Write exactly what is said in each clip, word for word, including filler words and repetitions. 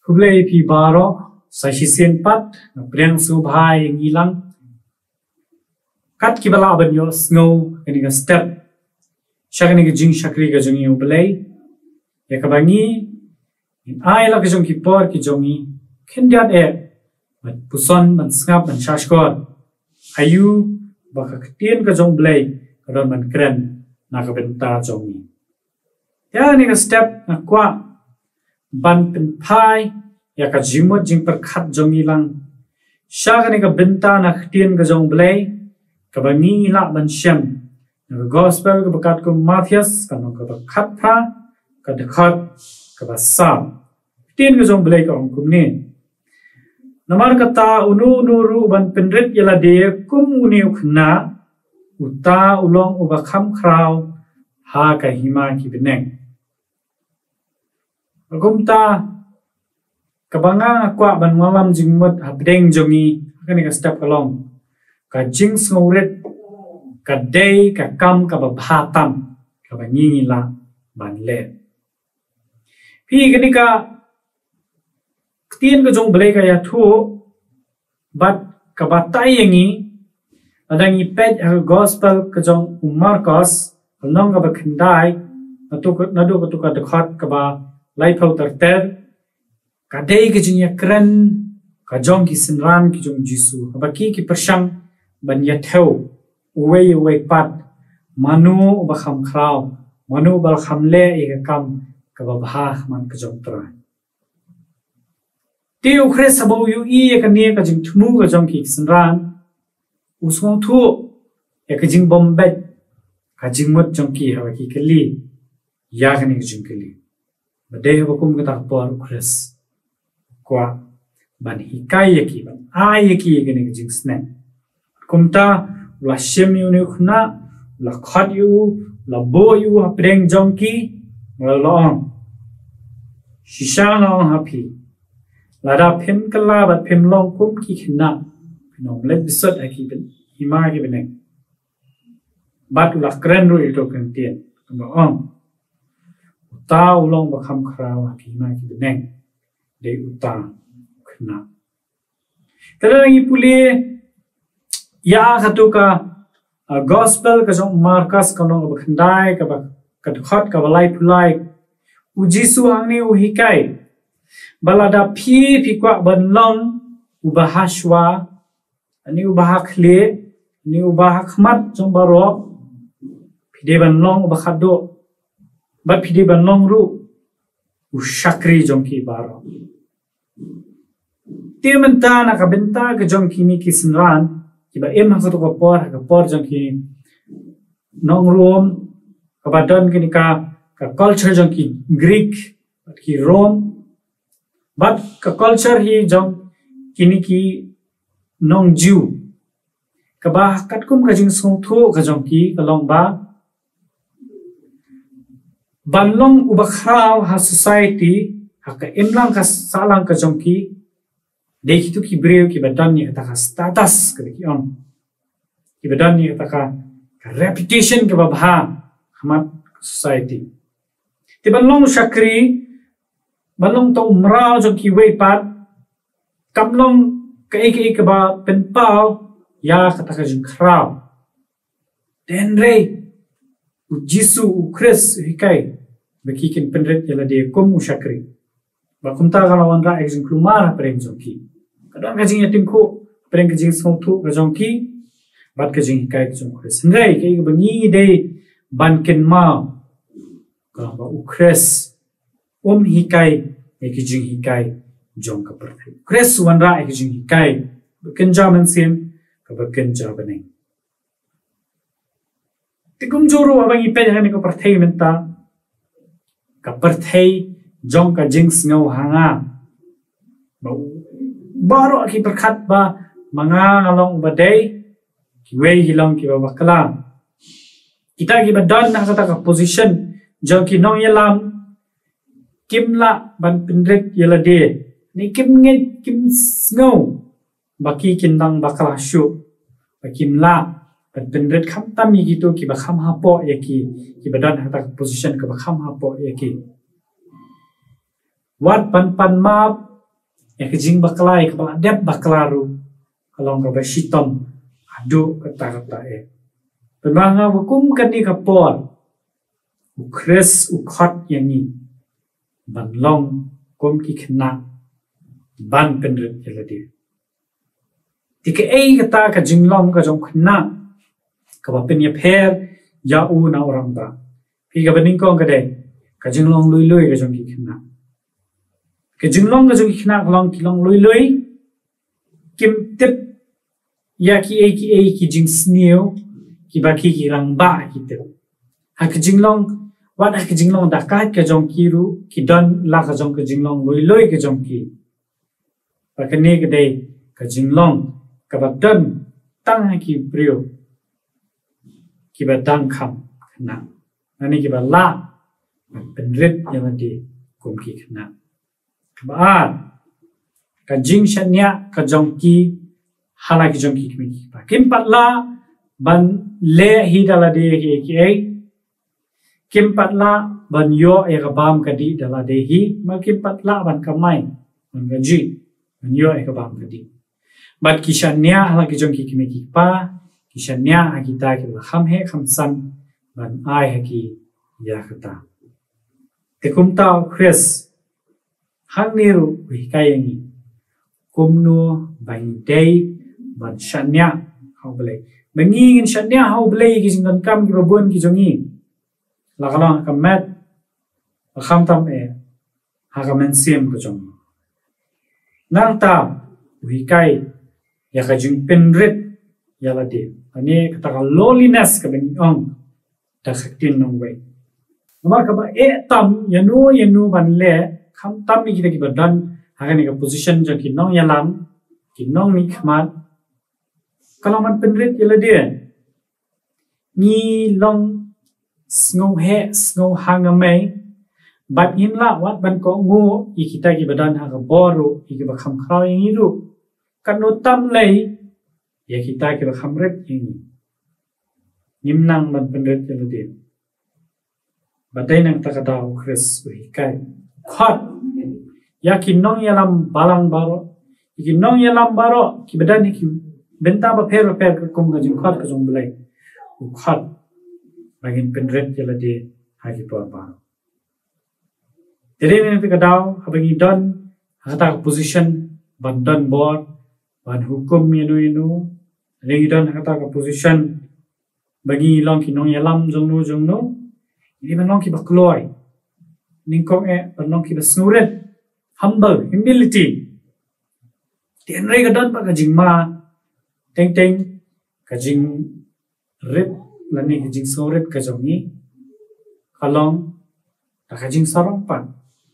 Khublei phi baroh, sa shisien pat nga pdiang sngewbha ïa ngi lang. Kat kiba lah ban ïohsngew kane ka step sha kane ka jingshakri ka jong ngi ïa U Blei, ïa kaba ngi ngin ai la ka jong ki por ki jong ngi khyndiat eh ban puson, ban sngap, ban shahshkor aïu ba ka ktien ka jong U Blei ka don ban kren na ka bynta jong ngi. Ïa kane ka step nga kwah ban pynphai ïa ka jingmut jingpyrkhat jong ngi lang sha kane ka bynta na ka ktien ka jong U Blei, kaba ngi lah ban shem na ka gospel kaba katkum u Mathaios, ka lynnong kaba khatphra, ka dkhot kaba saw. Ktien ka jong U Blei ka ong kumne: Namar kata, uno uno ruh uban pynrit ïa lade kum une u khynnah, uta u long uba kham khraw ha ka hima ki bneng. Kumta, kaba nga kwah ban wallam jingmut hapdeng jong ngi ha kane ka step ka long ka jingsngewrit ka dei ka kam kaba bha tam kaba ngi ngi lah ban leh. Phi, kane ka ktien ka jong U Blei ka ïathuh bad ka batai ïa ngi lada ngi peit ha ka gospel ka jong u Markos, ka lynnong kaba khyndai, naduh ka, naduh katu ka dkhot kaba laiphew ter ter, ka dei ka jingïakren ka jong ki synran ki jong u Jisu, haba ki ki pyrshang ban ïathew uwei uwei pat, mano uba kham khraw, mano uba kham leh ïa ka kam kaba bha ha khmat ka jong U Trai. Te u Khrist haba u ïohi ïa kane ka jingthmu ka jong ki synran, u sngewthuh ïa ka jingbym beit ka jingmut jong ki haba ki kylli ïa kane ka jingkylli. Ba dei haba kum kata ka por u Khrist u kwah ban hikai ïa ki, ban ai ïa ki ïa kane ka jingsneng. Kumta u la shim ïa une u khynnah, u la khot ïa u, u la buh ïa u hapdeng jong ki, u la ong: Shisha nga ong ha phi, lada phim kylla bad phim long kum ki khynnah, phin ym leit bsut ha ki byn-, hima ki bneng. Bad u la kren ruh ïa kato ka ktien, u la ong: Uta u long uba kham khraw ha ki hima ki bneng dei uta u khynnah. Te lada ngi pule ïa katu ka, ah, gospel ka jong u Markos, ka lynnong kaba khyndai, kaba, ka dkhot kaba laiphew lai, u Jisu hangne u hikai ba lada phi, phi kwah ban long uba ha shuwa, lane uba ha khlieh, lane uba ha khmat jong baroh, phi dei ban long uba khatduh, bad phi dei ban long ruh u shakri jong ki baroh. Te mynta na ka bynta ka jong kine ki synran kiba im ha kato ka por, ha ka por jong ki nong Rom, kaba don kane ka, ka culture jong ki Greek bad ki Rom, bad ka culture hi jong kine ki nong Jiw, kaba katkum ka jingsngewthuh ka jong ki ka long ba ban long uba khraw ha society, ha ka imlang ka sahlang ka jong ki, dei kito ki briew kiba don ïa kata ka status kaba ki ong, kiba don ïa kata ka, ka reputation kaba bha ha khmat ka society. Te ban long u shakri, ban long uta u mraw jong kiwei pat, kam long kaei kaei kaba pynpaw ïa kata ka jingkhraw. Hynrei u Jisu, u Khrist u hikai ba ki kin pynrit ïa lade kum u shakri. Ba kumta ka la wanrah ïa ka jingkulmar hapdeng jong ki. Ka don ka jingïatyngkhuh hapdeng ka jingsngewthuh ka jong ki bad ka jinghikai ka jong u Khrist. Hynrei kaei kaba ngi dei ban kynmaw ka long ba u Khrist um hikai ïa ka jinghikai jong ka pyrthei. U Khrist u wanrah ïa ka jinghikai kaba kynja mynsiem, kaba kynja bneng. Te kumjuh ruh haba ngi peit ha kane ka pyrthei mynta, ka pyrthei jong ka jingsngew ha nga. Ba u, baroh ki pyrkhat ba ma nga nga long uba dei, kiwei ki long kiba bakla. Kita kiba don ha kata ka position jong ki nongïalam kim lah ban pynrit ïa lade, ne kim ngeit, kim sngew ba ki kin dang bakla shuh, ba kim lah ban pynrit khamtam ïa kito kiba kham hapoh ïa ki, kiba don ha kata ka position kaba kham hapoh ïa ki. Wat ban pan map Ïa ka jingbakla, ïa kaba la dep bakla ruh ka long kaba shitom haduh katta katta eh. Pynban nga ba kum kane ka por u Khrist u khot ïa ngi ban long kum ki khynnah, ban pynrit ïa lade. Te kaei kata ka jinglong ka jong u khynnah kaba pynïapher ïa u na u rangbah? Phi, kaba nyngkong ka dei ka jinglong lui lui ka jong ki khynnah. Ka jinglong ka jong ki khynnah ka long ki long lui lui, kim tip ïa kiei kiei ki jingsniew kiba ki, ki rangbah ki tip. Ha ka jinglong, wat ha ka jinglong dakait ka jong ki ruh ki don la ka jong ka jinglong lui lui ka jong ki. Ba kane ka dei ka jinglong kaba don tang ha ki briew kiba dang kham khynnah, lane kiba lah ban pynrit ïa lade kum ki khynnah. Kaba ar, ka jingshaniah ka jong ki ha la ki jong ki kmie ki kpa. Kim pat lah ban leh hi da lade kiei kiei. Kim pat lah ban ïoh ïa ka bam ka dih da lade hi, ma kim pat lah ban kamai, ban kajih, ban ïoh ïa ka bam ka dih. Bad ki shaniah ha la ki jong ki kmie ki kpa, ki shaniah ha kita kiba la kham heh kham san ban ai ha ki ïa kata. Te kumta u Khrist hangne ruh u hikai ïa ngi kumno ba ngi dei ban shaniah ha U Blei. Ba ngi ngin shaniah ha U Blei ïa ki jingdonkam kiba bun ki jong ngi, la ka long ha ka met, la khamtam eh ha ka mynsiem ka jong ngi. Nangta u hikai ïa ka jingpynrit ïa lade, lane kata ka lowliness kaba ngi ong da ka ktien nongwei. Namar kaba eh tam ïano ïano ban leh, khamtam ïa kita kiba don ha kane ka position jong ki nongïalam, ki nongmihkhmat, ka long ban pynrit ïa lade. Ngi long sngewheh sngewhang ïa mei, bad ngim lah wat ban kohnguh ïa kita kiba don ha ka bor ruh, ïa kiba kham khraw ïa ngi ruh. Katno tam lei ïa kita kiba kham rit ïa ngi. Ngim nang ban pynrit ïa lade. Ba dei na kata ka daw u Khrist u hikai, u khot ïa ki nongïalam balang baroh, ïa ki nongïalam baroh kiba don ha ki bynta bapher bapher, ka kum ka jingkhot ka jong U Blei. U khot ba ngin pynrit ïa lade ha ki por baroh. Te dei na kata ka daw haba ngi don ha kata ka position ban don bor, ban hukum ïano ïano, lada ngi don ha kata ka position ba ngi long ki nongïalam jongno jongno, ngi dei ban long kiba kloi, nyngkong eh ban long kiba sngewrit, humble, humility. Te hynrei ka don pat ka jingma, teng teng ka jingrit lane ka jingsngewrit ka jong ngi ka long da ka jingsarong pat.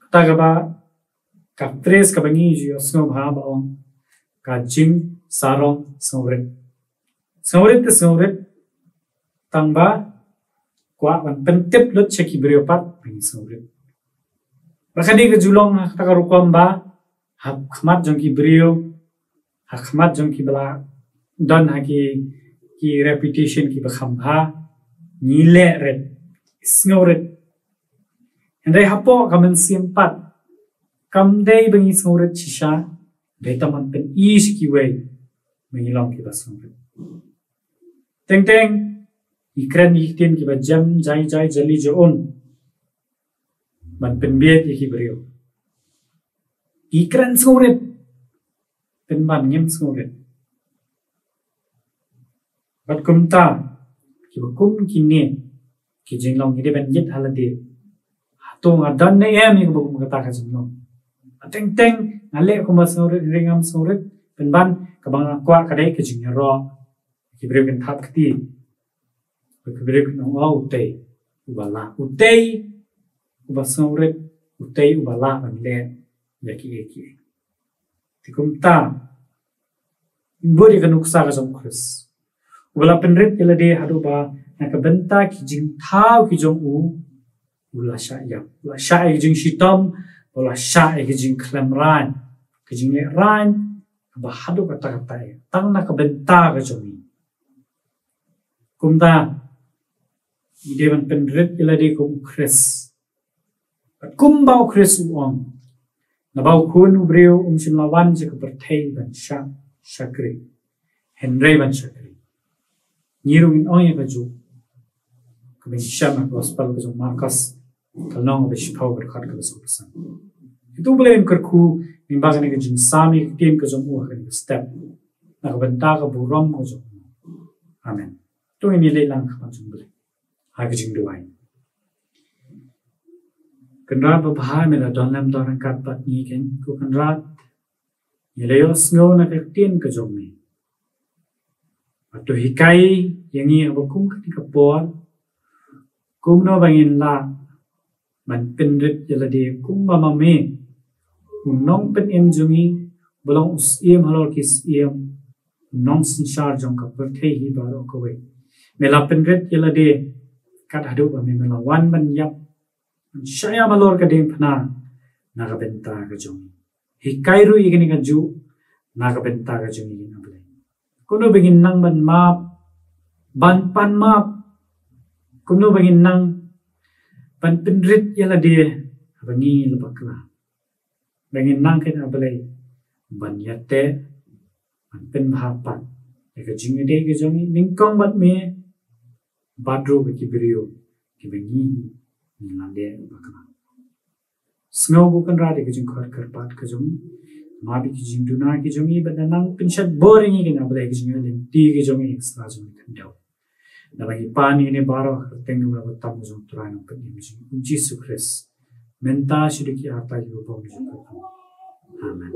Kata kaba, ka phrase kaba ngi ju ïohsngew bha ba ong ka jingsarong sngewrit. Sngewrit te sngewrit, tang ba kwah ban pyntip lut sha ki briew pat ba ngi sngewrit. Ba ka dei ka ju long ha kata ka rukom ba ha khmat jong ki briew, ha khmat jong kiba la don ha ki, ki reputation kiba kham bha, ngi leh rit, sngewrit. Hynrei hapoh ka mynsiem pat kam dei ba ngi sngewrit shisha, dei tang ban pyni sha kiwei ba ngi long kiba sngewrit. Teng teng ngi kren ïa ki ktien kiba jem jai jai jali ja um ban pynbieit ïa ki briew. Ngi kren sngewrit, pynban ngim sngewrit. Bad kumta, kiba kum kine ki jinglong ngi dei ban ïit ha lade. Hato nga don ne em ïa kaba kum kata ka jinglong? Teng teng nga leh kumba sngewrit, hynrei ngam sngewrit. Pynban kaba nga kwah ka dei ka jingïaroh, ki briew kin thap kti, ki briew kin ong, oh, utei uba lah, utei uba sngewrit, utei uba lah ban leh ïa kiei kiei. Te kumta, bud ïa ka nuksa ka jong u Khrist uba la pynrit ïa lade haduh ba na ka bynta ki jingthaw ki jong u, u la shah ïap, u la shah ïa ki jingshitom, u la shah ïa ki jingkhlem rain, ki jingleh rain, ba haduh katta katta ïa tang na ka bynta ka jong ngi. Kumta, ngi dei ban pynrit ïa lade kum u Khrist. Bad kumba u Khrist u ong, Naba u Khun u briew um shym la wan sha ka pyrthei ban shah shakri, hynrei ban shakri. Ngi ruh ngin ong ïa kajuh kaba ngi shem ha ka gospel ka jong u Markos, ka lynnong kaba shiphew, ka dkhot kaba sawphew san. Ïa uto U Blei un kyrkhu lyngba kane ka jingsam ïa ka ktien ka jong u ha kane ka step, na ka bynta ka burom ka jong u. Amen. To ngin ïaleit lang ha khmat jong U Blei ha ka jingduwai. Kynrad babha, me la don lem don ryngkat bad ngi, keiñ ko Kynrad. Ngi la ïohsngew na ka ktien ka jong me. Bad to hikai ïa ngi haba kum kane ka por, kumno ba ngin lah ban pynrit ïa lade kumba ma me, u nongpynim jong ngi, ba long u Syiem halor ki syiem, u nongsynshar jong ka pyrthei hi baroh kawei. Me la pynrit ïa lade kat haduh ba me, me la wan ban ïap, ban shah ïam halor ka diengphna na ka bynta ka jong ngi. Hikai ruh ïa kane kajuh na ka bynta ka jong ngi, A Blei. Kumno ba ngin nang ban map, ban pan map, kumno ba ngin nang ban pynrit ïa lade haba ngi la bakla. Ba ngin nang, keiñ A Blei, ban ïateh, ban pynbha pat ïa ka jingïadei ka jong ngi nyngkong bad me, bad ruh bad ki briew kiba ngi, ngi la leh bakla. Sngew ko Kynrad ïa ka jingkhot kyrpad ka jong ngi. Map ïa ki jingduna ki jong ngi, bad nang pynshet bor ïa ngi, keiñ A Blei, ïa ka jingïaid lynti ka jong ngi, ïa ka sla jong ngi khyndew. Naba ngi pan ïa kine baroh ha ka kyrteng kaba bym tam ka jong u Trai Nongpynim jong ngi, U Jisu Khrist, mynta shaduh ki arta kiba bymjukut. Amen.